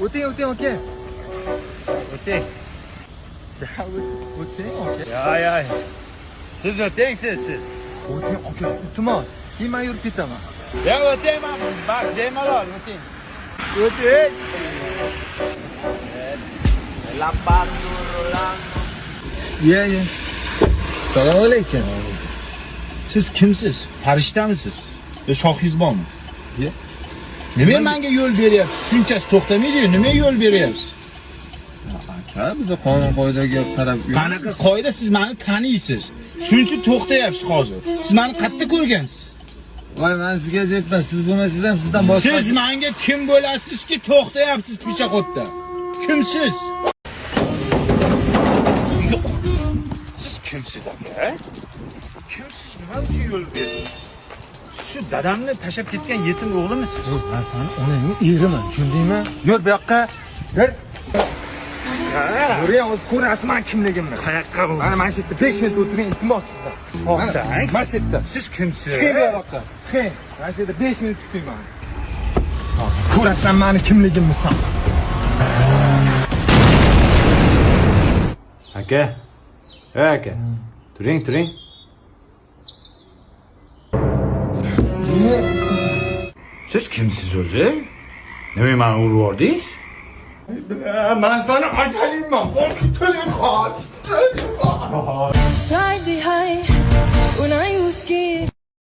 O'ting, o'ting aka. O'ting. O'ting aka. Yo, yo. Siz o'ting, siz. O'ting aka, iltimos. Keyin men yurib ketaman. Ya o'tayman. Bak, bemalol o'ting. O'ting. La paso rolando. Ye, ye. Assalomu alaykum. Siz kimsiz? Farishtamisiz? Yo shohingiz bormi? Ye. Nima menga yo'l beryapsiz? Shunchasi to'xtamaydi-yu, nima yo'l beryapsiz? Aka, biz qonun qoidaga qarab Qanaqa qoida, siz meni taniysiz. Shuning uchun to'xtayapsiz hozir. Siz meni qayerda ko'rgansiz? Voy, men sizga aytman, siz bo'lmasangiz ham sizdan boshqa. Siz menga kim bo'lasizki to'xtayapsiz pichoqotda? Kimsiz? Yo'q. Siz kimsiz aka? Kimsiz? Nima uchun yo'l berdingiz? Shu dadamni tashlab ketgan yetim o'g'limisiz? Yo'q, men seni onangning eriman, tushundingmi? Yur bu yoqqa. Yur. Yuring, o'zi ko'rasiz men kimligimni. Qayoqqa bu? Mana shu yerda 5 minut o'tiring, iltimos sizdan. To'xtang. Mana shu yerda. Siz kimsiz? Chiqing bu yoqqa. Chiqing. Mana shu yerda 5 minut kuting meni. Hozir ko'rasan meni kimligimni san. Aka. Ey aka. Turing, turing. Siz kimsiz o'zi? Nima meni urib yubordingiz? Men seni ajalingman. Tiling qoch. Ride the high when I was scared.